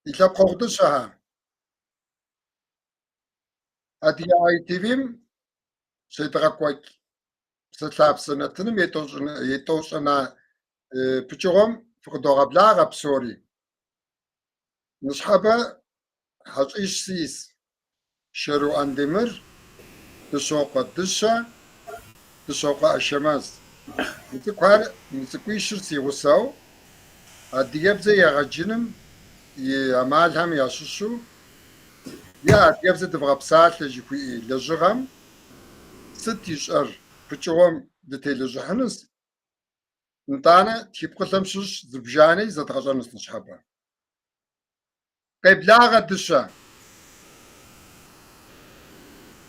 Ди лъэпкъэгъу дыщэхэ. Адыгэ ITV-м щедгъэкӏуэкӏ Псалъапсэ нэтыным етӏощӏанэ пычыгъуэм фыкъыдогъэблагъэ псори. Ныщхьэбэ хьэщӏищ сиӏэс. Шэру Андемыр, Дыщокъуэ Дыщэ, Дыщокъуэ Ашэмэз. Мы цӏыкӏухэр, мы цӏыкӏуищыр си гъусэу адыгэбзэ егъэджыным и ӏэмалхэм ящыщу е адыгэбзэ дывгъэпсалъэ жыхуиӏэ лэжьыгъэм сыт ищӏэр пычыгъуэм дытелэжьыхьынущ, нтӏанэ тхыпкъылъэм щыщ зыбжанэи зэдгъэщӏэнущ ныщхьэбэ. Къеблагъэ Дыщэ.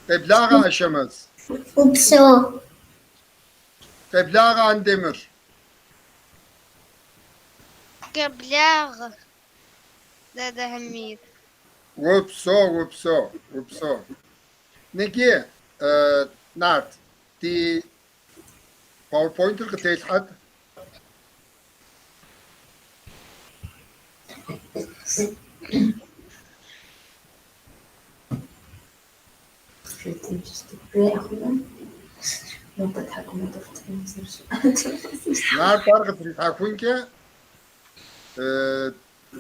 Къеблагъэ Ашэмэз. Упсэу. Къеблагъэ Андемыр. Къеблагъэ, дадэ Хьэмид. Упсэу, упсэу, упсэу. Ныджы, Нарт, ди PowerPoint-р къытелъхьэт. Нарт ар къытрилъхьэхункӏэ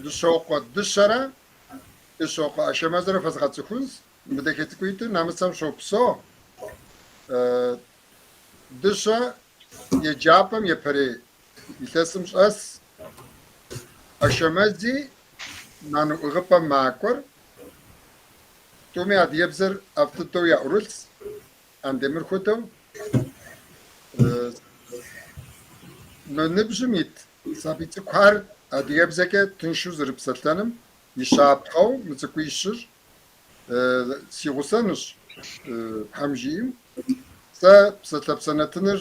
Дыщокъуэ Дыщэрэ Дыщокъуэ Ашэмэзрэ фэзгъэцӏыхунщ. Мы дахэ цӏыкӏуитӏыр нэмыцэм щопсэу. Дыщэ еджапӏэм япэрей илъэсым щӏэс Ашэмэзи нану ӏыгъыпӏэм макӏуэр. Тӏуми адыгэбзэр ӏэфӏ дыдэу яӏурылъщ, Андемыр хуэдэу. Мы ныбжьым ит сабий цӏыкӏухэр адыгэбзэкӏэ тыншу зэрыпсэлъэным и щапхъэу мы цӏыкӏуищыр си гъусэнущ Тхьэм жиӏэм. Сэ Псалъапсэ нэтыныр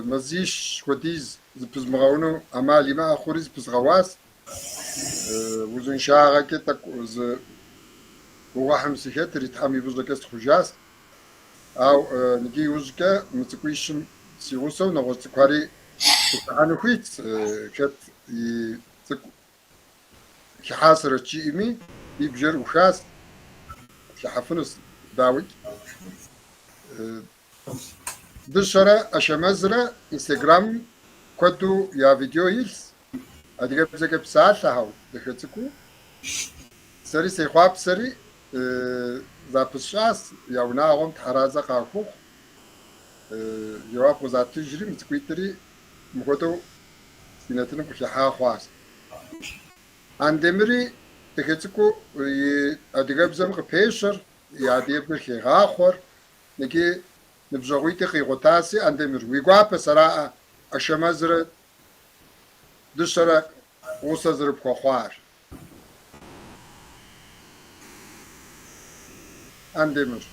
мазищ хуэдиз зыпызмыгъэуну ӏэмал имыӏэ хъури зыпызгъэуащ. Узыншагъэкӏэ тӏэкӏу зы гугъуехьым сыхэтри, Тхьэм и фӏыщӏэкӏэ сыхъужащ. Ауэ ныджы иужькӏэ мы цӏыкӏуищым си гъусэу нэгъуэщӏ цӏыкӏухэри къыхыхьэну хуитщ, хэт и цӏыкӏу хыхьасэрэт жиӏэми, ди бжэр ӏухащ, хыхьэфынущ, дауикӏ. Дыщэрэ Ашэмэзрэ Инстаграмым куэду я видео илъщ, адыгэбзэкӏэ псалъэхэу, дахэ цӏыкӏуу. Сэри сехъуапсэри запысщӏащ, я унагъуэм тхьэразэ къахухъу. Жэуап къызатыжри, мы цӏыкӏуитӏри мыхуэдэу си нэтыным къыхыхьа хъуащ. Андемыри дахэ цӏыкӏуу и адыгэбзэм къыпещэр, и адыгэбзэр хегъахъуэр, ныджы ныбжьэгъуитӏи къигъуэтаси, Андемыр, уи гуапэ сэраӏэ Ашэмэзрэ Дыщэрэ гъусэ зэрыпхуэхъуар. Андемыр.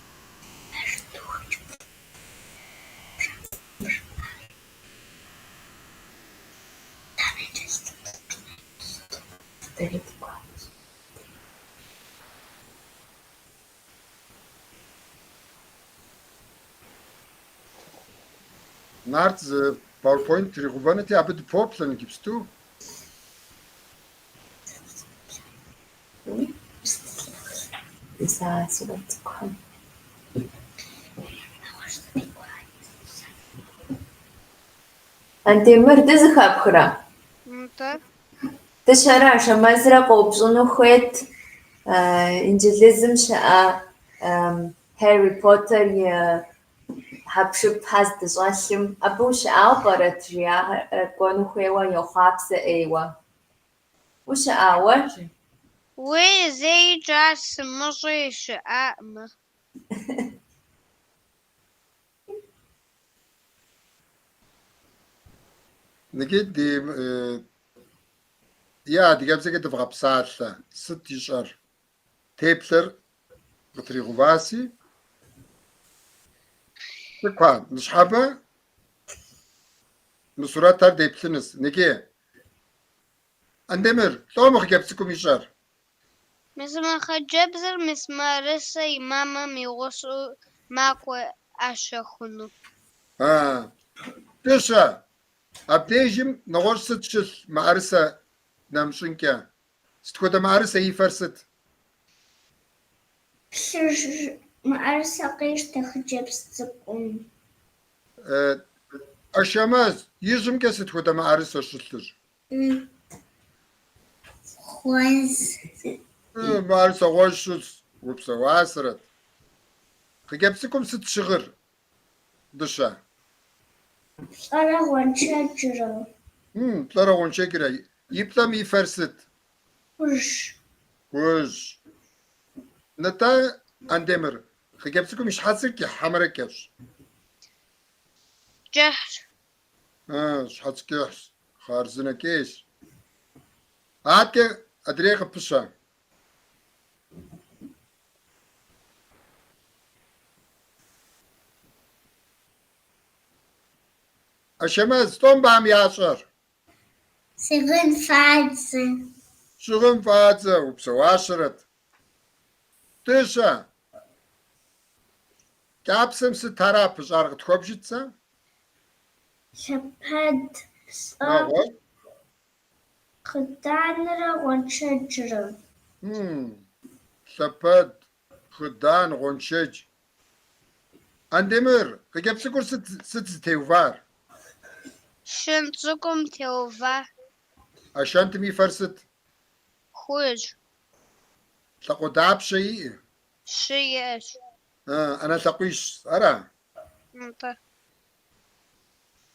Нарт зы PowerPoint тригъэувэнути, абы дыпоплъэ иджыпсту. Андемыр, дызэхэпхрэ? Нтӏэ. Дыщэрэ Ашэмэзрэ къоупщӏыну хуейт Инджылызым щыӏэ Хьэрри Поттер и хьэпшыпхэр здыщӏэлъым. Абы ущыӏауэ пӏэрэт, жи, ахэр кӏуэну хуейуэ йохъуапсэ ӏейуэ. Ущыӏа уэ, жи? Уей, зэикӏ ар сымыщӏи щыӏэӏым. Ныджы ди е адыгэбзэкӏэ дывгъэпсалъэ, сыт ищӏэр? Теплъэр къытригъуваси, цӏыкӏухэ, ныщхьэбэ мы сурэтхэр деплъынущ. Ныджы, Андемыр, лӏо мы хъыджэбз цӏыкӏум ищӏэр? Мис мы хъыджэбзыр мис мыӏэрысэ и мамэм и гъусэу макӏуэ къащэхуну. А, Дыщэ, абдежым нэгъуэщӏ сыт щылъ мыӏэрысэ нэмыщӏынкӏэ? Сыт хуэдэ мыӏэрысэ и фэр сыт? Плъыжь мыӏэрысэ къещтэ хъыджэбз цӏыкӏум. Ашэмэз, ижьымкӏэ сыт хуэдэ мыӏэрысэ щылъыр? Гъуэжь. Мыӏэрысэ гъуэжь щылъщ, упсэуащэрэт. Хъыджэбз цӏыкӏум сыт щыгъыр, Дыщэ? Плӏэрэ гъуэншэджрэ. Плӏэрэ гъуэншэджрэ. И плӏэм и фэр сыт? Хужь. Хужь. Нтӏэ, Андемыр, хъыджэбз цӏыкӏум и щхьэцыр кӏыхь хьэмэрэ кӏэщӏ? Кӏыхьщ. Щхьэц кӏыхьщ, хъарзынэкӏейщ. Адэкӏэ адрей къыпыщэ. Ашэмэз, лӏо мыбыхэм ящӏэр? Щыгъын фӏадзэ. Щыгъын фӏадзэ, упсэуащэрэт. Дыщэ, кӏапсэм сыт ара пыщӏар къытхуэбжыт зэ? Лъэпэд, плӏэ, Нэгъуэщӏ. хъыданрэ гъуэншэджрэ. Лъэпэд, хъыдан, гъуэншэдж. Андемыр, хъыджэбз цӏыкӏур сыт сыт зытеувар? Шэнт цӏыкӏум теува. А шэнтым и фэр сыт? Хужь. Лъакъуэ дапщэ иӏэ? Щы иӏэщ. ӏэнэ лъакъуищ, ара? Нтӏэ.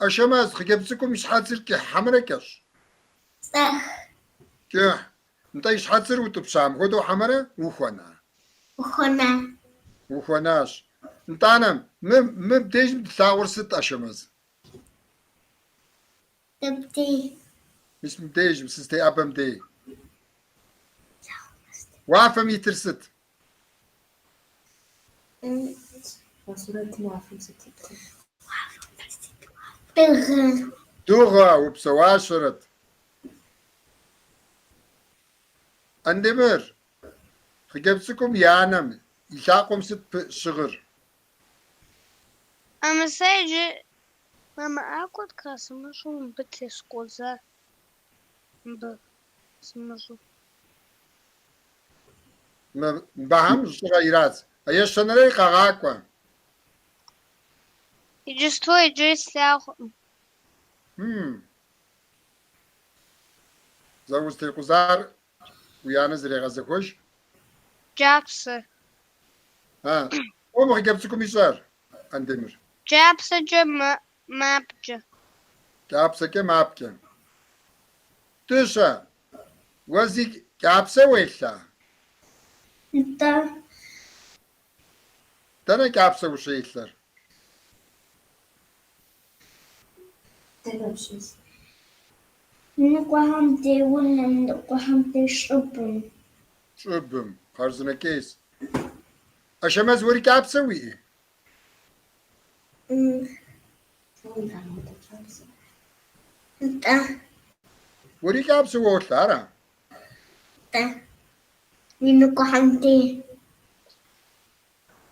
Ашэмэз, хъыджэбз цӏыкӏум и щхьэцыр кӏыхь хьэмэрэ кӏэщӏ? Кӏыхь. Кӏыхь. Нтӏэ и щхьэцыр утӏыпща мыпхуэдэу хьэмэрэ ухуэна? Ухуэна. Ухуэнащ. Нтӏанэ, мы мыбдежым дылъагъур сыт, Ашэмэз? Дыбдей. Мис мыбдежым, сызытеӏэбэм дей. Уафэм итыр сыт? Сурэтым уафэм сыт итыр? Дыгъэ. Дыгъэ, упсэуащэрэт. Андемыр, хъыджэбз цӏыкӏум и анэм и лъакъуэм сыт щыгъыр? Мамэ, сэ иджы мамэ акӏуэт-ка сымыщӏэу мыбы тескъуза, мыбы сымыщӏэу. Мыбыхэм жьыщӏыгъэ ирадз. А ещанэрей къэгъакӏуэ. Иджысту иджыри слъагъукъым. Зэ узытекъузар уи анэ зэрегъэзэхуэж. Кӏапсэ. А, лӏо мы хъыджэбз цӏыкӏум ищӏэр, Андемыр? Кӏапсэкӏэ мапкӏэ. Кӏапсэкӏэ мапкӏэ. Дыщэ, уэ зи кӏапсэ уелъа? Нтӏэ. Дэнэ кӏапсэ ущелъэр? Дэнэ ущыс? Ныкъуэхэм дей унэм, ныкъуэхэм дей щӏыбым. Щӏыбым, хъарзынэкӏейщ. Ашэмэз, уэри кӏапсэ уиӏэ? Нтӏэ. Уэри кӏапсэ уолъэ, ара? Нтӏэ. Иныкъуэхэм дей.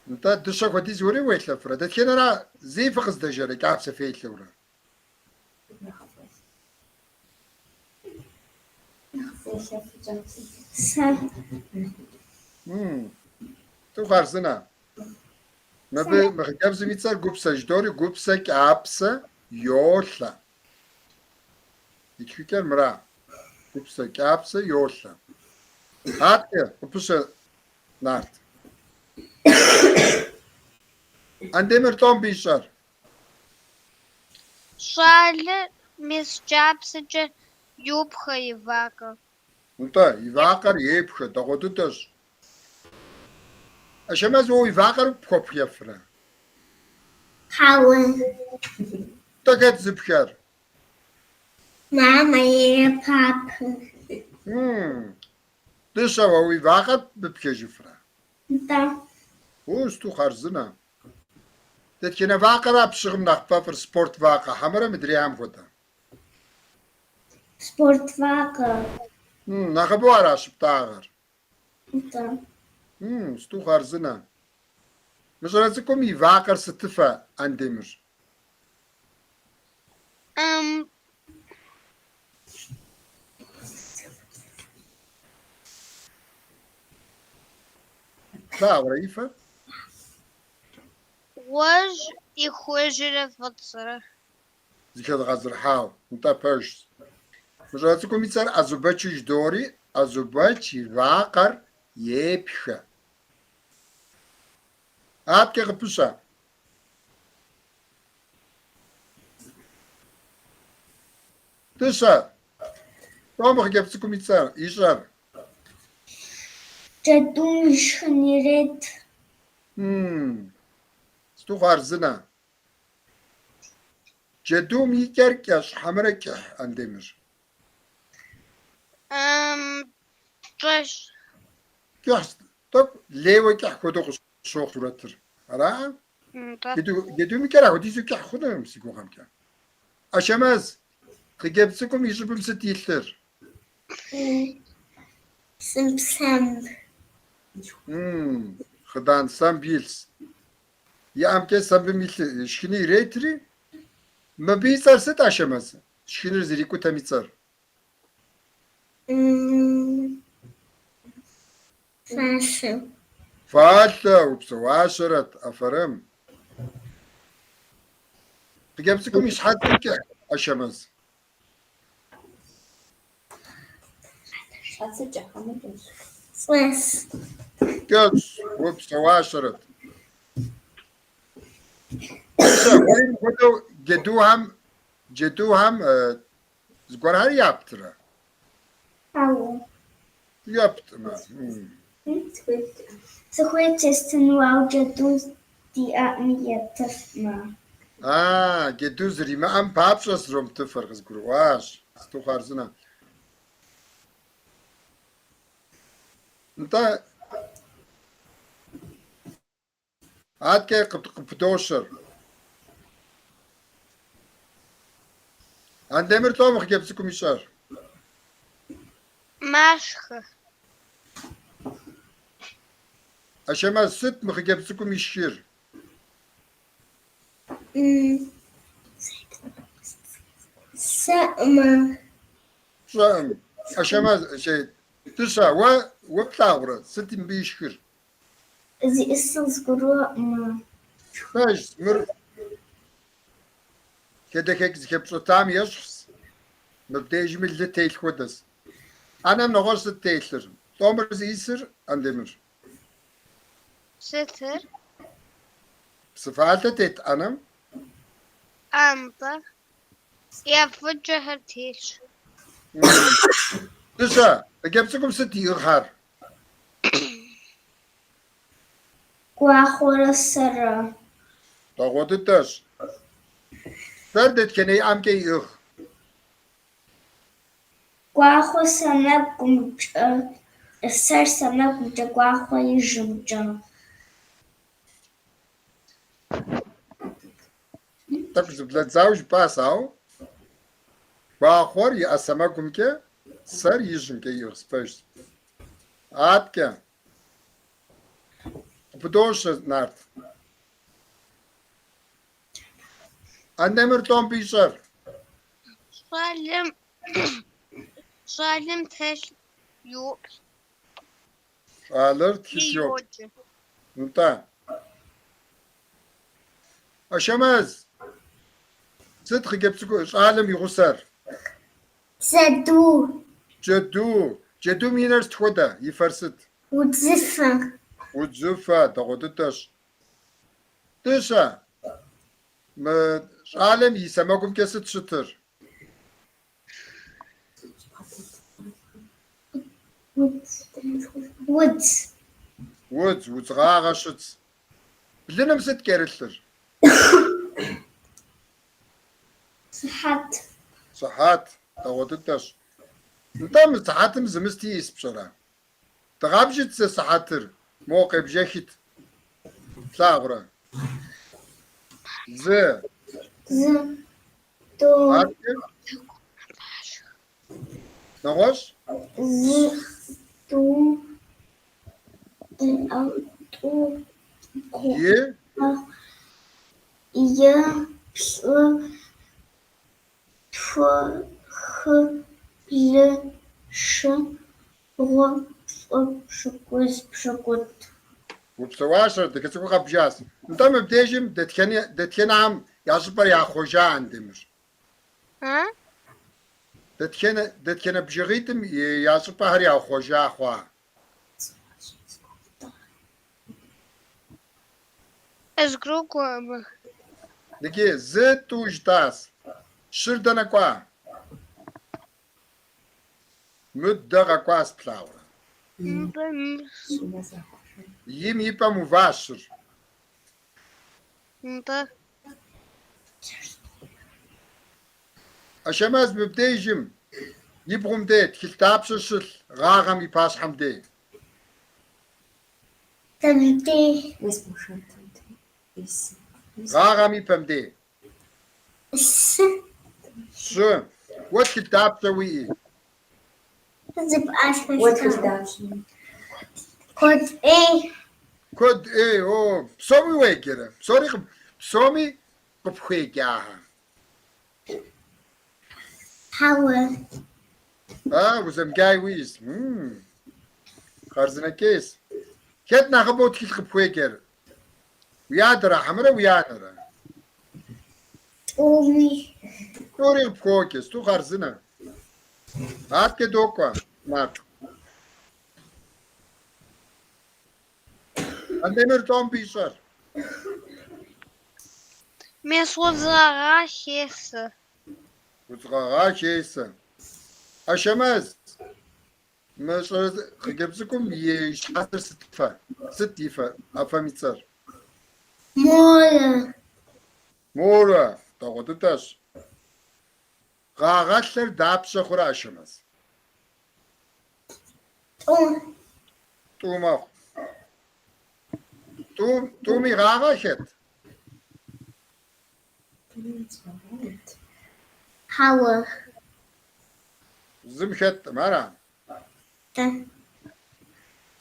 Нтӏэ, Дыщэ хуэдиз уэри уелъэфрэ? Дэтхэнэра зэи фыкъыздэжэрэ кӏапсэ фелъэурэ? Сэ. Тӏу хъарзынэ. Мыбы мы хъыджэбзым и цӏэр Гупсэ жыдори Гупсэ кӏапсэ йолъэ. И тхыкӏэр мыра. Гупсэ кӏапсэ йолъэ. Адэкӏэ къыпыщэ Нарт. Андемыр лӏо мыбы ищӏэр. Щӏалэр мис кӏапсэкӏэ йопхэ и вакъэр. Нтӏэ, и вакъэр епхэ, дэгъуэ дыдэщ. Ашэмэз, уэ уи вакъэр пхуэпхэфрэ? Хьэуэ. Нтӏэ, хэт зыпхэр? Мамэ е папэ. Дыщэ, уэ уи вакъэр быпхэжыфрэ? Нтӏэ. О, сыту хъарзынэ. Дэтхэнэ вакъэра пщыгъым нэхъ пфӏэфӏыр, спорт вакъэ хьэмэрэ мыдрейхэм хуэдэ? Спорт вакъэ. Нэхъыбэу ара щыптӏагъэр? Нтӏэ. Сыту хъарзынэ. Мы щӏалэ цӏыкӏум и вакъэр сытыфэ, Андемыр? Плъагъурэ и фэр? Гъуэжь и хужьрэ фӏыцӏэрэ. Зыхэдгъэзэрыхьауэ. Нтӏэ, пэжщ. Мы щӏалэ цӏыкӏум и цӏэр Азубэчу жыдори, Азубэч и вакъэр епхэ. Аткӏэ къыпыщэ. Дыщэ, лӏо мы хъыджэбз цӏыкӏум и цӏэр, ищӏэр? Джэдум ишхын ирет. Сыту хъарзынэ. Джэдум и кӏэр кӏэщӏ хьэмэрэ кӏыхь, Андемыр? Кӏэщӏ. Кӏыхь, тӏэкӏу лейуэ кӏыхь хуэдэу къыщохъу сурэтыр. Араӏэ? Нтӏэ. Джэдум и кӏэр апхуэдизу кӏыхь хъунукъым си гугъэмкӏэ. Ашэмэз, хъыджэбз цӏыкӏум и щӏыбым сыт илъыр? Сымсэмб. Хъыдан сэмб илъщ. И ӏэмкӏэ сэмбым илъ шхыни иретри, мыбы и цӏэр сыт, Ашэмэз? Шхыныр зэрикӏутэм и цӏэр? Фалъэ. Фалъэ, упсэуащэрэт, афэрым. Хъыджэбз цӏыкӏум и щхьэцыр кӏыхь, Ашэмэз? Щхьэцыр кӏыхь хьэмэ кӏэщӏ? Кӏэщӏ. Кӏэщӏ, упсэуащэрэт. Дыщэ, уэри мыпхуэдэу джэдухэм, джэдухэм зыгуэрхэр яптрэ? Хьэуэ. Ептмэ. Сыхуейт естыну, ауэ джэду диӏэкъыми еттыфӏымэ. А, джэду зэримыӏэм папщӏэ зэромытыфыр къызгурыӏуащ. Сыту хъарзынэ. Нтӏэ, аткӏэ къыпыдощэр. Андемыр лӏо мы хъыджэбз цӏыкӏум ищӏэр? Машхэ. Ашэмэз, сыт мы хъыджэбз цӏыкӏум ишхыр? Сщӏэӏымэ. Пщӏэӏым. Ашэмэз, Дыщэ, уэ уэ плъагъурэ, сыт мыбы ишхыр? Зиӏысыр згурыӏуэӏымэ. Пэжщ, мыр хадэхэкӏ зэхэпщӏэтам ещхьщ, мыбдежми лы телъ хуэдэщ. ӏэнэм нэгъуэщӏ сыт телъыр? Лӏо мыр зиӏысыр, Андемыр? Сытыр? Псы фалъэ тет ӏэнэм? Нтӏэ. ӏэфӏыкӏэхэр телъщ. Дыщэ, хъыджэбз цӏыкӏум сыт иӏыгъхэр? Гуахъуэрэ сэрэ. Дэгъуэ дыдэщ. Сэр дэтхэнэ и ӏэмкӏэ иӏыгъ? Гуахъуэ сэмэгумкӏэ, сэр сэмэгумкӏэ, гуахъуэ ижьымкӏэ. Тӏэкӏу зэблэдзауэ жыпӏащ, ауэ гуахъуэр и ӏэ сэмэгумкӏэ, сэр ижьымкӏэ иӏыгъщ, пэжщ. Аткӏэ къыпыдощэ, Нарт. Андемыр лӏо мыбы ищӏэр? Щӏалэм щӏалэм тхылъ йоплъ. Щӏалэр тхылъ йоплъ. Йоджэ. Нтӏэ. Ашэмэз, сыт хъыджэбз цӏыкӏу щӏалэм и гъусэр? Джэду. Джэду. Джэдум и нэр сыт хуэдэ? И фэр сыт? Удзыфэ. Удзыфэ, дэгъуэ дыдэщ. Дыщэ, мы щӏалэм и сэмэгумкӏэ сыт щытыр? Удз. Удз, удз гъагъэ щытщ. Блыным сыт кӏэрылъыр? Сыхьэт. Сыхьэт, дэгъуэ дыдэщ. Нтӏэ, мы сыхьэтым зы мысти ис пщӏэрэ? Дыгъэбжыт зэ сыхьэтыр, мо къебжэхыт. Плъагъурэ? Зы. Зы, тӏу. Аткӏэ? Нэгъуэщӏ? Зы, тӏу, тӏу, И? Е, плӏы, тху, хы, блы, щы, гъу, пщӏы, пщыкӏуз, пщыкӏутӏ. Упсэуащэрэт, дахэ цӏыкӏуу къэбжащ. Нтӏэ мыбдежым дэтхэнэхэм я щӏыпӏэр яхъуэжа, Андемыр? А? Дэтхэнэ бжыгъитӏым я щӏыпӏэхэр яхъуэжа хъуа? Къызгурыӏуэкъым. Иджы зы, тӏу жытӏащ. Щыр дэнэ кӏуа? Мыдэ къэкӏуащ, плъагъурэ? Нтӏэ, Щӏымэ захуэжа. Им и пӏэм уващ щыр. Нтӏэ. Ашэмэз мыбдежым и бгъум дей тхылъ дапщэ щылъ гъагъэм и пащхьэм дей? Дэмдей. Мис мо шэнтым дей. Ис. Мис. Гъагъэм и пэм дей. Щы. Щы. Уэ тхылъ дапщэ уиӏи? Зыпӏащхьэ Уэ тхылъ дапщэ уиӏи? Куэд ӏей. Куэд ӏей, о, псоми уеджэрэ? Псори псоми къыпхуеджахэ? Хьэуэ. А, узэмыджаи уиӏэщ. Хъарзынэкӏейщ. Хэт нэхъыбэу тхылъ къыпхуеджэр? Уи адэра хьэмэрэ уи анэра? Тӏуми. Тӏури къыпхуоджэ, сыту хъарзынэ. Адэкӏэ докӏуэ, Нарт. Андемыр лӏо мыбы ищӏэр. Мес удз гъэгъа хесэ. Удз гъэгъа хесэ. Ашэмэз, мы щӏалэ хъыджэбз цӏыкӏум и щхьэцыр сыт фэ? Сыт и фэ, а фэм и цӏэр? Морэ. Морэ, дэгъуэ дыдэщ. Гъагъэлъэр дапщэ хъурэ, Ашэмэз? Тӏу. Тӏу мэхъу. Тӏуми гъагъэ хэт? Хьэуэ. Зым хэткъым, ара? Тӏэ.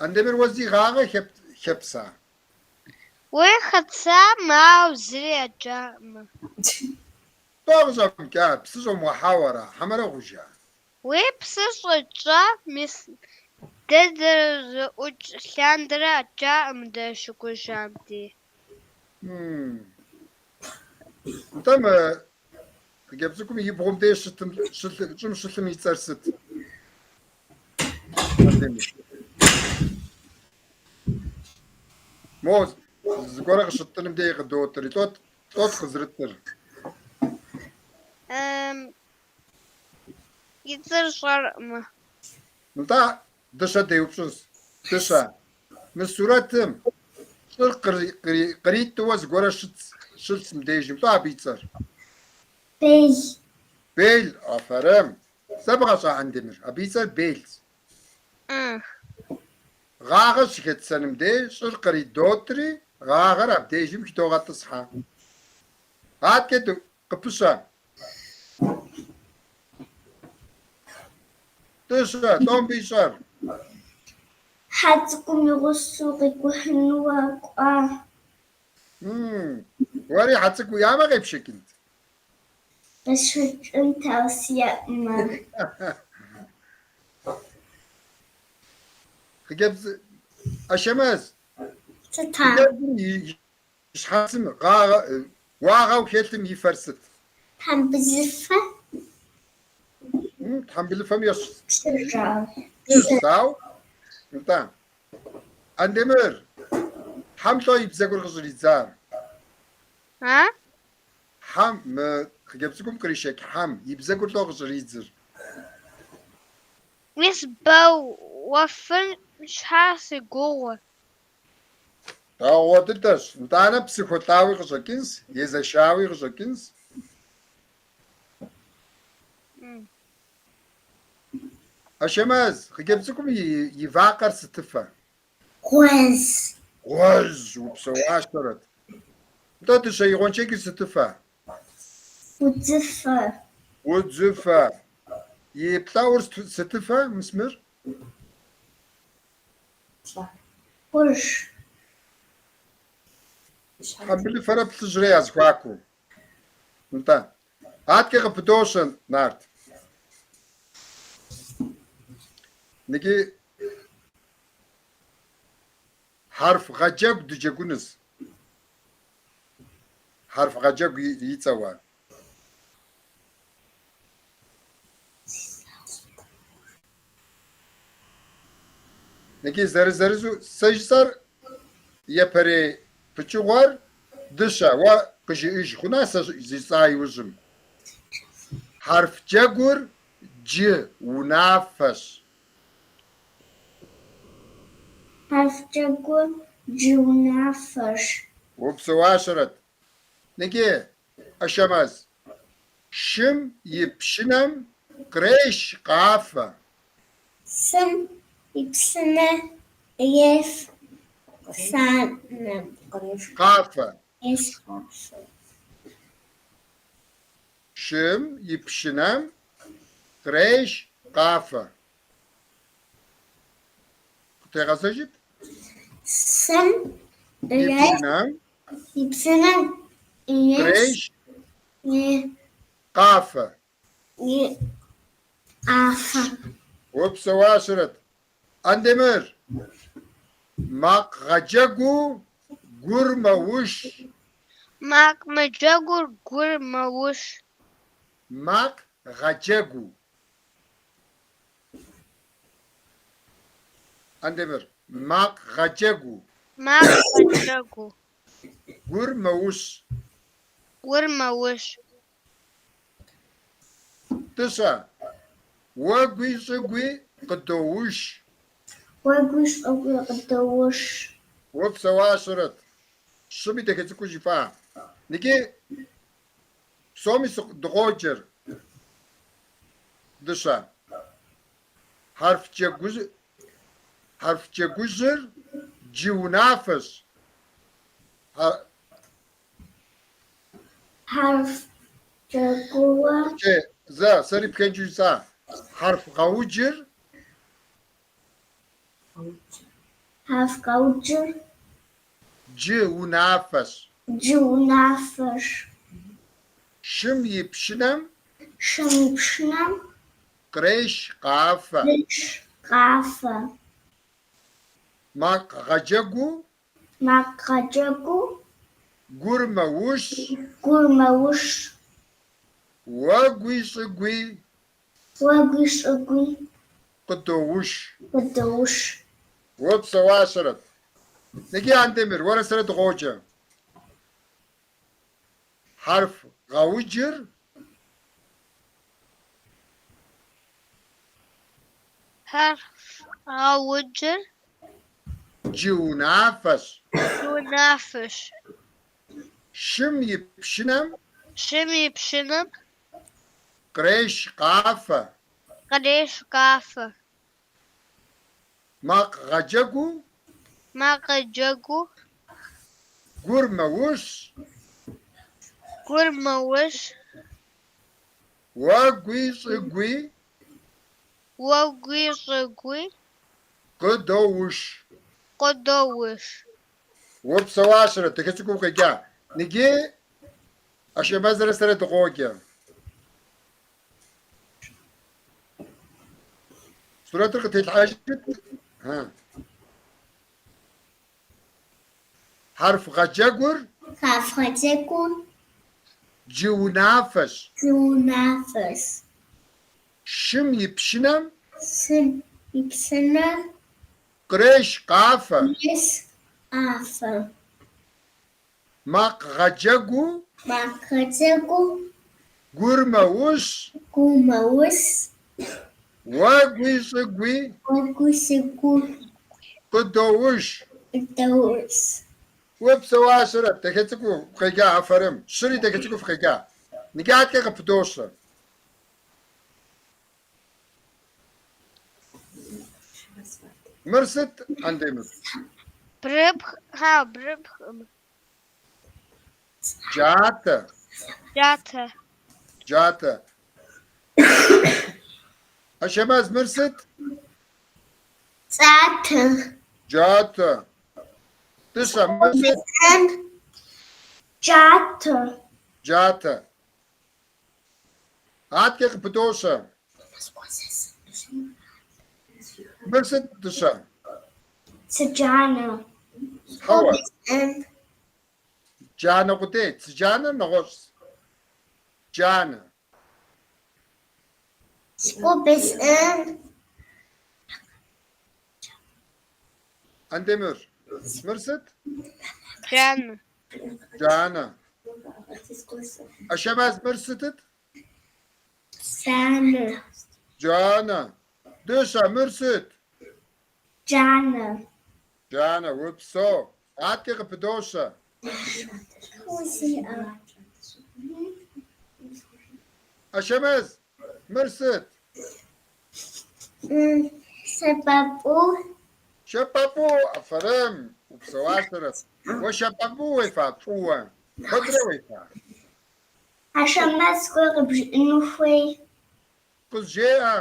Андемыр, уэ зи гъагъэ хэпса? Уей хэтсам, ауэ зыри къэкӏакъым. Лӏо къыщӏэмыкӏар, псы щӏомыгъэхьауэ ара, хьэмэрэ гъужа? Уей псы щӏэкӏа, мис дэ дызэрыӏукӏ лъандэрэ къэкӏакъым дыщыкӏуэжам дей. Нтӏэ мы хъыджэбз цӏыкӏум и бгъум деж щытым, щӏым щылъым и цӏэр сыт? Андемыр. Мо зыгуэрэ къыщыттӏыным дей къыдотӏри, лӏот, лӏот къызэрытӏыр? И цӏэр сщӏэркъым. Нтӏэ, Дыщэ деупщӏынщ. Дыщэ, мы сурэтым щӏыр къритӏыуэ зыгуэрэ щылъщ мыбдежым. Лӏо абы и цӏэр? Бел. Бел, афэрым. Зэбгъэщӏа, Андемыр? Абы и цӏэр белщ. Гъагъэ щыхэтсэным дей щӏыр къридотӏри, гъагъэр абдежым хыдогъэтӏысхьэ. Адэкӏэ къыпыщэ. Дыщэ, лӏо мыбы ищӏэр? Хьэ цӏыкӏум и гъусэу къикӏухьыну кӏуа. Уэри хьэ цӏыкӏу уиӏамэ къепшэкӏынт? Къесшэкӏынт, ауэ сиӏэкъымэ. Хъыджэбз Ашэмэз, Сыта? хъыджэбзым и щхьэцым гъагъэ, уагъэу хэлъым и фэр сыт? Тхьэмбылыфэ. Тхьэмбылыфэм ещхь. Плъыжьау. Ау, нтӏэ. Андемыр, хьэм лӏо и бзэгур къыщӏридзар? А? Хьэм, мы хъыджэбз цӏыкӏум къришэкӏ хьэм и бзэгур лӏо къыщӏридзыр? Мис бэуэфын щхьа си гугъэ. Дэгъуэ дыдэщ. Нтӏанэ псы хуэлӏауи къыщӏэкӏынщ, езэшауи къыщӏэкӏынщ. Ашэмэз, хъыджэбз цӏыкӏум и вакъэр сытыфэ? Гъуэжь. Гъуэжь, упсэуащэрэт. Нтӏэ, Дыщэ и гъуэншэджыр сытыфэ? Удзыфэ. Удзыфэ. И плӏэӏур сытыфэ, мис мыр? Хужь. Тхьэмбылыфэрэ плъыжьрэ я зэхуакуу. Нтӏэ. Адэкӏэ къыпыдощэ, Нарт. Ныджы. Хьэрф гъэджэгу дыджэгунущ. Хьэрф гъэджэгу и цӏэуэ. Икӏи зэрызэрызу сэ жысӏэр япэрей пычыгъуэр Дыщэ, уэ къыжыӏэж хъуна сэ жысӏа иужьым? Хьэрф джэгур джы унафэщ. Хьэрф джэгур джы унафэщ. Упсэуащэрэт. Икӏи, Ашэмэз, шым и пшынэм къреш къафэ. Шым и пшынэ къреш санэм. Къафэ. Къреш къафэ. Шым и пшынэм къреш къафэ. Къытегъэзэжыт. Шым И пшынэм и пшынэм къреш къафэ. И къафэ. Упсэуащэрэт. Андемыр, макъ гъэджэгуу гур мэуш. Макъ мыджэгур гур мэуш. Макъ гъэджэгуу. Андемыр, макъ гъэджэгуу. Макъ гъэджэгуу. Гур мэуш. Гур мэуш. Дыщэ, уэгуи щӏыгуи къыдоуш. Уэгуи щӏыгуи къыдоуш. Упсэуащэрэт. Щыми дахэ цӏыкӏуу жыфӏа. Икӏи псоми дыкъоджэр. Дыщэ. Хьэрф джэгужьыр джы унафэщ. Хьэрф джэгур. Зэ, сэри пхэнжу жысӏа. Хьэрф къэуджыр. Хьэрф къэуджыр. Джы унафэщ. Джы унафэщ. Шым и пшынэм. Шым и пшынэм. Къреш къафэ. Къреш къафэ. Макъ гъэджэгуу. Макъ гъэджэгуу. Гур мэуш. Гур мэуш. Уэгуи щӏыгуи. Уэгуи щӏыгуи. Къыдоуш. Къыдоуш. Упсэуащэрэт. Иджы, Андемыр, уэрэ сэрэ дыкъоджэ. Хьэрф къэуджыр. Хьэрф къэуджыр. Джы унафэщ. Джы унафэщ. Шым и пшынэм. Шым и пшынэм. Къреш къафэ. Къреш къафэ. Макъ гъэджэгуу. Макъ гъэджэгуу. Гур мэуш. Гур мэуш. Уэгуи щӏыгуи. Уэгуи щӏыгуи. Къыдоуш. Къыдоуш. Упсэуащэрэт, дахэ цӏыкӏуу укъеджа. Ныджы Ашэмэзрэ сэрэ дыкъоджэ. Сурэтыр къытелъхьэжыт. Хьэрф гъэджэгур. Хьэрф гъэджэгур. Джы унафэщ. Джы унафэщ. Шым и пшынэм. Шым и пшынэм. Къреш къафэ. Къреш къафэ. Макъ гъэджэгуу. Макъ гъэджэгуу. Гур мэуш. Гур мэуш. Уэгуи щӏыгуи. Уэгуи щӏыгуи. Къыдоуш. Къыдоуш. Упсэуащэрэт, дахэ цӏыкӏуу укъеджа, афэрым. Щыри дахэ цӏыкӏуу фыкъеджа. Ныджы адэкӏэ къыпыдощэ. Мыр сыт, Андемыр? Бгырыпх, хьа, бгырыпхым. Джатэ. Джатэ. Джатэ. Ашэмэз, мыр сыт? Джатэ. Джатэ. Дыщэ, мыр сыт? Джатэ. Джатэ. Адэкӏэ къыпыдощэ. Мыр сыт, Дыщэ? Цыджанэ. Хьэуэ. Джанэ къудей. Цыджанэр нэгъуэщӏщ. Джанэ. Андемыр, мыр сыт? Джанэ. Джанэ. Ашэмэз, мыр сытыт? Джанэ. Джанэ. Дыщэ, мыр сыт? Джанэ. Джанэ, упсэу. Адэкӏэ къыпыдощэ. Ашэмэз, мыр сыт? Шэпӏапӏу. Шэпӏапӏу, афэрым, упсэуащэрэт. Уэ шэпӏапӏу уефа фӏыуэ? Куэдрэ уефа? Ашэмэз зыгуэр къыбжиӏэну хуей. Къызжеӏэ.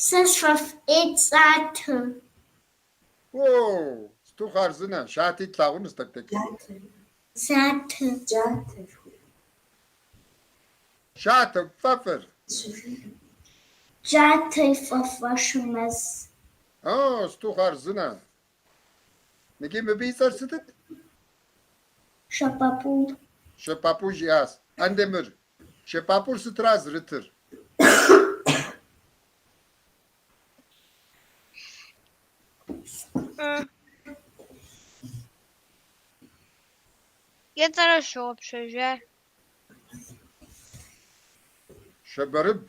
Сэ сфӏэфӏ ӏейт шатэ. О, сыту хъарзынэ, шати тлъагъунущ тӏэкӏу дэкӏмэ. Шатэ. Шатэ пфӏэфӏыр. Джатэ ифӏэфӏ Ашэмэз. О, сыту хъарзынэ. Икӏи мыбы и цӏэр сытыт? Шэпӏапӏу. Шэпӏапӏу жиӏащ. Андемыр, шэпӏапӏур сытра зэрытыр? И цӏэр сщыгъупщэжа. Шэбэрыб.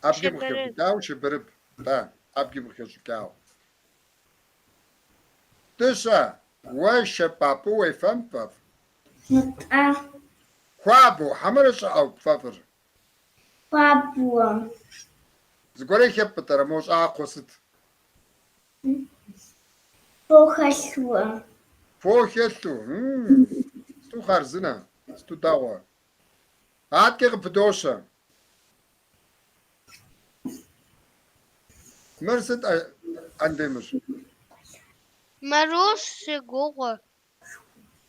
Абджым Шэбэрыб. къыхэщӏыкӏауэ шэбэрыб. Да, абджым къыхэщӏыкӏауэ. Дыщэ, уэ шэпӏапӏу уефэн пфӏэфӏ? Нтӏэ. Хуабэу, хьэмэрэ щӏыӏэу пфӏэфӏыр? Хуабэу. Зыгуэрэ хэппӏытӏэрэ мо щӏакхъуэ сыт? Фо хэлъу. Фо хэлъу. Сыту хъарзынэ, сыту дэгъуэ. Адэкӏэ къыпыдощэ. Мыр сыт, Андемыр? Мэрущ си гугъэ.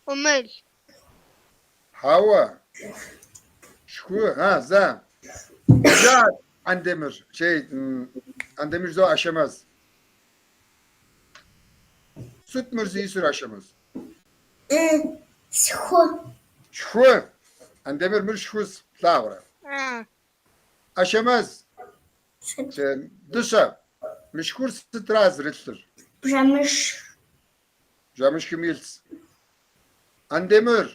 ӏумыл. Хьэуэ. Шху, а, зэ. Жа, Андемыр, шей, Андемыр жызоӏэ Ашэмэз. Сыт мыр зиӏысыр, Ашэмэз? Шху. Шху. Андемыр, мыр шхущ, плъагъурэ? Ашэмэз, Дыщэ, мы шхур сытра зэрылъыр? Бжэмышх. Бжэмышхым илъщ. Андемыр,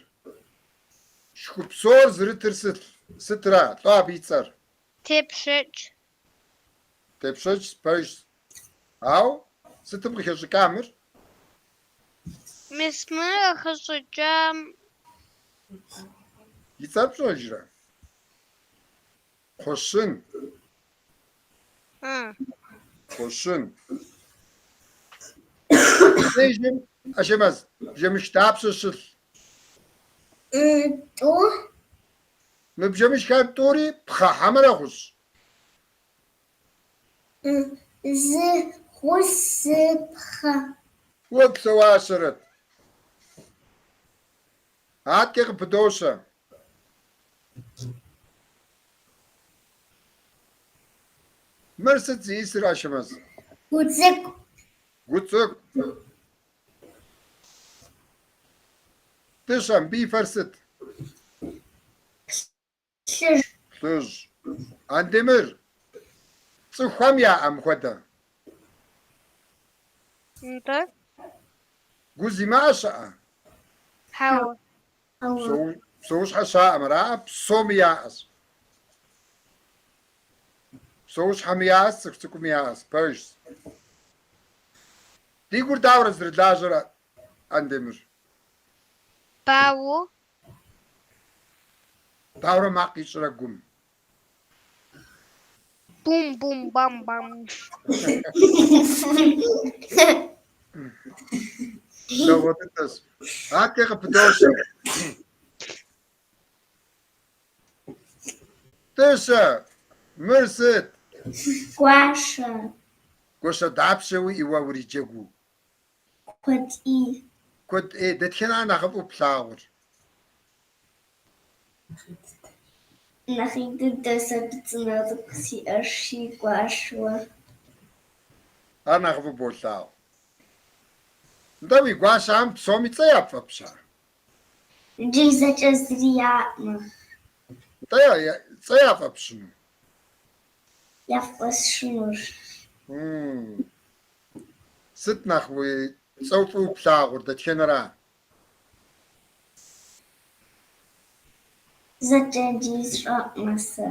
шху псор зэрытыр сыт, сытра? Лӏо абы и цӏэр? Тепщэч. Тепщэч, пэжщ. Ау, сытым къыхэщӏыкӏа мыр? Мис мыр къыхэщӏыкӏам. И цӏэр пщӏэжрэ? Кхъуэщын. Кхъуэщын. Мыбдежым, Ашэмэз, бжэмышх дапщэ щылъ? Тӏу. Мы бжэмышххэр тӏури пхъэ хьэмэрэ гъущӏ? Зы гъущӏ, зы пхъэ. Упсэуащэрэт. Адэкӏэ къыпыдощэ. Мыр сыт зиӏысыр, Ашэмэз? Гу цӏыкӏу. Гу цӏыкӏу. Дыщэ, мыбы и фэр сыт? Плъыжь. Плъыжь. Андемыр, цӏыхухэм яӏэ мыхуэдэ? Нтӏэ. Гу зимыӏэ щыӏэ? Хьэуэ. Псэущхьэ щаӏэм, араӏэ, псоми яӏэщ. Псэущхьэми яӏэщ, цӏыху цӏыкӏуми яӏэщ, пэжщ. Ди гур дауэрэ зэрылажьэр, Андемыр? Бауэу. Дауэрэ макъ ищӏрэ гум? Бум-бум, бам-бам. Дэгъуэ дыдэщ. Адэкӏэ къыпыдощэ. Дыщэ, мыр сыт? Гуащэ. Гуащэ дапщэ уиӏэ уэ уриджэгуу? Куэд ӏей. Куэд ӏей. Дэтхэнэ нэхъыфӏу плъагъур? Нэхъ ин дыдэ сабий цӏынэ цӏыкӏу сиӏэщи, гуащэуэ. Ар нэхъыфӏу болъагъу. Нтӏэ, уи гуащэхэм псоми цӏэ яфӏэпща? Иджы зэкӏэ зыри яӏэкъым. Нтӏэ, цӏэ яфӏэпщыну? Яфӏэсщынущ. Сыт нэхъ уи цӏэу фӏыуэ плъагъур, дэтхэнэра? Зэкӏэ иджыри сщӏэкъым сэ.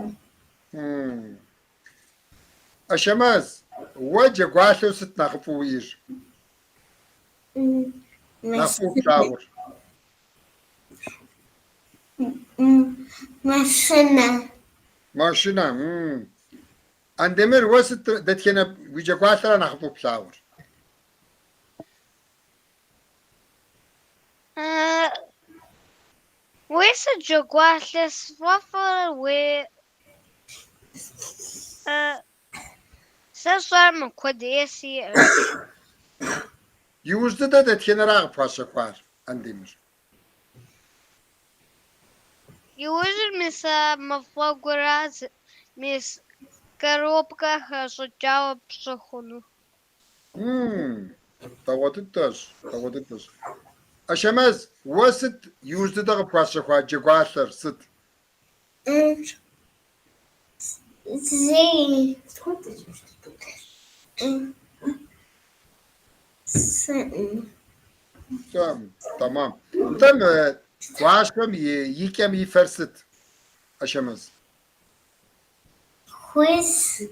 Ашэмэз, уэ джэгуалъэу сыт нэхъыфӏу уиӏэр? Нэхъ фӏыуэ плъагъур? Машинэ. Машинэ. Андемыр, уэ сыт дэтхэнэ уи джэгуалъэра нэхъыфӏу плъагъур? Уей сэ джэгуалъэ сфӏэфӏыр уей сэ сщӏэӏым, куэд ӏей сиӏэщ. Иужь дыдэ дэтхэнэра къыпхуащэхуар, Андемыр? Иужьыр мис а мафӏэгура, мис коробкэ хэщӏыкӏауэ пщӏы хъуну. Дэгъуэ дыдэщ, дэгъуэ дыдэщ. Ашэмэз, уэ сыт иужь дыдэ къыпхуащэхуа джэгуалъэр, сыт? Зыри. Сщӏэӏым. Тэмам. Нтӏэ, мы гуащэм и кӏэм и фэр сыт, Ашэмэз? Хужь.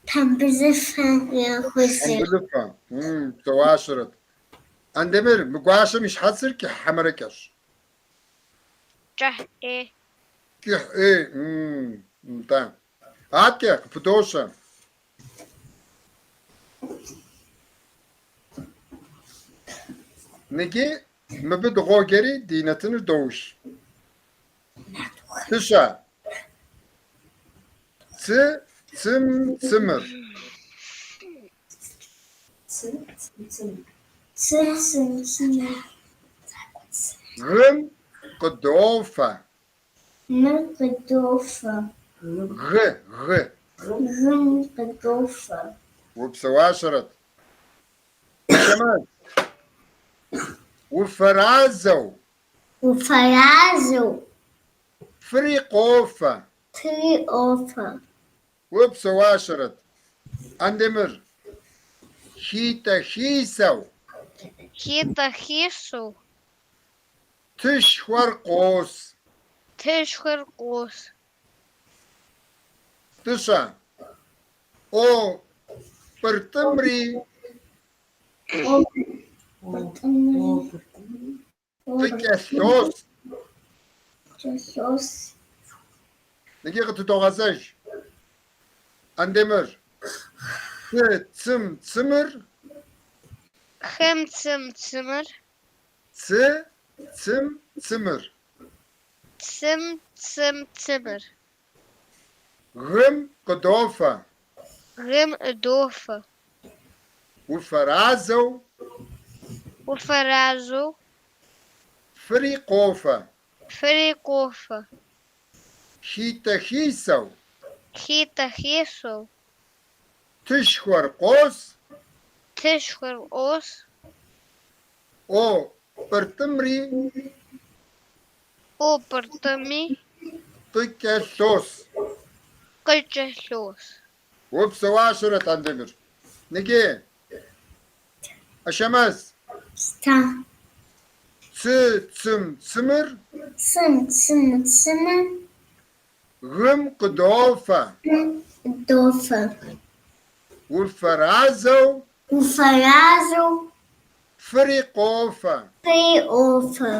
Тхьэмбылыфэ хужь. Тхьэмбылыфэ. Псэуащэрэт. Андемыр, мы гуащэм и щхьэцыр кӏыхь хьэмэрэ кӏэщӏ? Кӏыхь ӏей. Кӏыхь ӏей. Нтӏэ. Аткӏэ, къыпыдощэ. Ныджы мыбы дыкъоджэри ди нэтыныр доух. Дыщэ. Цы, цым, цымыр. Цы, цым, цымыр. Цы, цым, цымыр. Гым къыдофэ. Мыр къыдофэ. Гы, гы. Гым къыдофэ. Упсэуащэрэт. Ашэмэз. Уфэразэу. Уфэразэу. Фыри къофэ. Фыри къофэ. Упсэуащэрэт. Андемыр. Хитӏэ-хисэу. Хитӏэ-хисэу. Тышхуэр къос. Тышхуэр къос. Дыщэ. О пӏыртӏымри. О пӏыртӏымри. Къыкӏэлъос. Кӏэлъос. Ныджы къытыдогъэзэж. Андемыр. Хы, цым, цымыр. Хым, цым, цымыр. Цы, цым, цымыр. Цым, цым, цымыр. Гым къыдофэ. Гым къыдофэ. Уфэразэу. Уфэразэу. Фыри къофэ. Фыри къофэ. Хитӏэ-хисэу. Хитӏэ-хисэу. Тышхуэр къос. Тышхуэр къос. О пӏыртӏымри. О пӏыртӏыми. Къыкӏэлъос. Къыкӏэлъос. Упсэуащэрэт, Андемыр. Ныджы. Ашэмэз. Ста. Цы, цым, цымыр. Цым, цым, цымыр. Гым къыдофэ. Гым къыдофэ. Уфэразэу. Уфэразэу. Фыри къофэ. Фыри къофэ.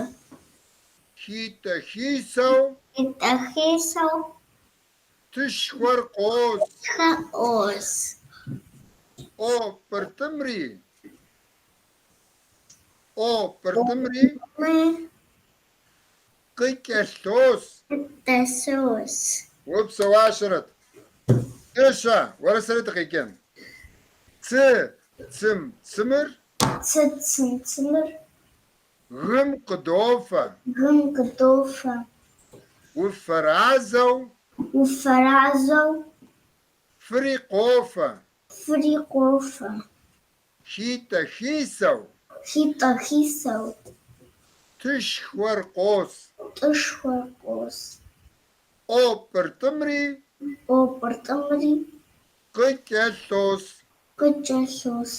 Хитӏэ-хисэу. Хитӏэ-хисэу. Тышхуэр къос. Тышхуэр къос. О пӏыртӏымри. О пӏыртӏымри. Къыкӏэлъос. Къыкӏэлъос. Упсэуащэрэт. Дыщэ, уэрэ сэрэ дыкъеджэн. Цы, цым, цымыр. Цы, цым, цымыр. Гым къыдофэ. Гым къыдофэ. Уфэразэу. Уфэразэу. Фыри къофэ. Фыри къофэ. Хитӏэ-хисэу. Хитӏэ-хисэу. Тышхуэр къос. Тӏышхуэр къос. Къопӏыртӏымри. Къопӏыртӏымри. Къыкӏэлъос. Къыкӏэлъос.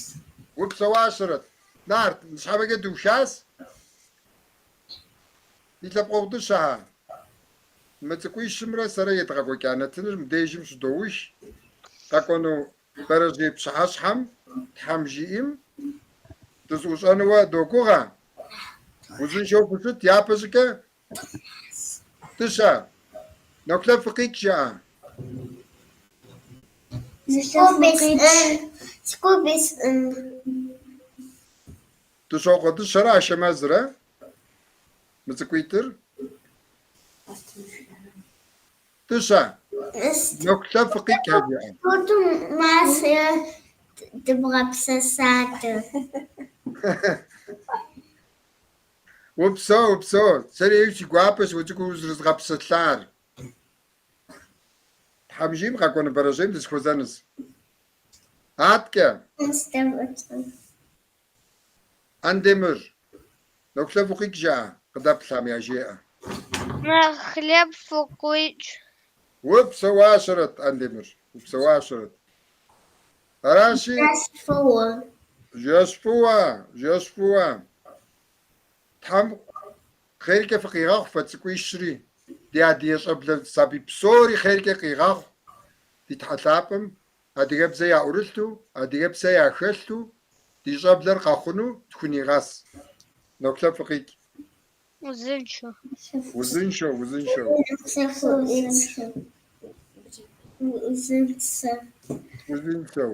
Упсэуащэрэт, Нарт, ныщхьэбэкӏэ дыухащ. Ди лъэпкъэгъу дыщэхэ, мы цӏыкӏуищымрэ сэрэ едгъэкӏуэкӏа нэтыныр мыбдежым щыдоух. Къэкӏуэну бэрэжьей пщыхьэщхьэм Тхьэм жиӏэм дызэӏущӏэнууэ догугъэ. Узыншэу фыщыт япэщӏыкӏэ Дыщэ, нэхулъэфӏ фыкъикӏ жыӏэ. Дыщокъуэ Дыщэрэ Ашэмэзрэ, мы цӏыкӏуитӏыр. Дыщэ, нэхулъэфӏ фыкъикӏ жыӏэ. Упсэу, упсэу. Сэри ӏейуэ си гуапэщ уэ цӏыкӏур узэрызгъэпсэлъар. Тхьэм жиӏэм къэкӏуэну бэрэжьейм дызэхуэзэнущ. Аткӏэ. Андемыр, нэхулъэфӏ укъикӏ жыӏэ, къыдэплъхэм яжеӏэ. Нэхулъэфӏ фыкъикӏ. Упсэуащэрэт, Андемыр, упсэуащэрэт. Аращи. Жэщ фӏыуэ. Жэщ фӏыуэ, жэщ фӏыуэ. Тхьэм хъеркӏэ фыкъигъэхъу фэ цӏыкӏуищри, ди адыгэ щӏэблэ сабий псори хъеркӏэ къигъэхъу ди Тхьэ лъапӏэм адыгэбзэ яӏурылъу, адыгэпсэ яхэлъу ди щӏэблэр къэхъуну тхунигъэс. Нэхулъэфӏ фыкъикӏ. Узыншэу. Узыншэу, узыншэу. Узыншэу. Узыншэу.